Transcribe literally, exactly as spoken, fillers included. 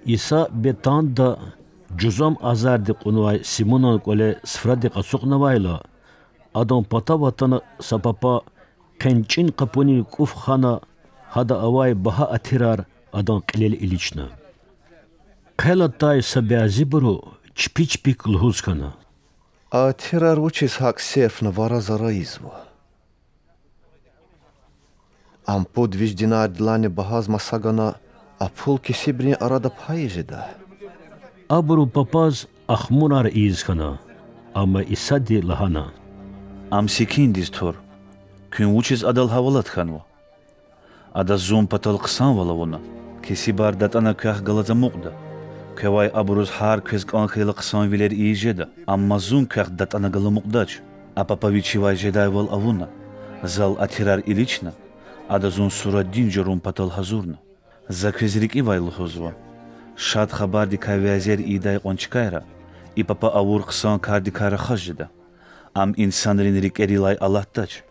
Иса Бетанда жузам азарди кьунвай Симунан кӀвале суфрадихъ ацукьнавайла, Адан патав атана са папа хъенчӀин къапунин кӀуф хана, гьада авай багьа атирар Адан кьилел илична. Хъел атай са бязибуру чпи-чпихъ лугьуз хьана: А атирар вучиз гьакӀ серфна вара-зара ийизва? Ам пуд виш динардилайни багьаз маса гана, а пул кесибрин арада пайиз жеда. Абуру папаз ахмурар ийиз хьана, амма Исади лагьана: Ам секиндиз тур. Куьн вучиз Адал гьавалат хьанва? Ада Зун патал хъсанвал авуна. Кесибар датӀана квехъ галаз амукьда. Квевай абуруз гьар квез кӀан хьайила хъсанвилер ийиз жеда, амма Зун квехъ датӀана галамукьдач. А папа вичивай жедайвал авуна, Зал атирар илична, ада Зун сурадин журун патал гьазурна. За квез рикӀивай лугьузва: Шад Хабардикай вязер ийидай кьван чкайра и папа авур хъсан кардикай рахаз жеда. Ам инсанрин рикӀерилай алатдач,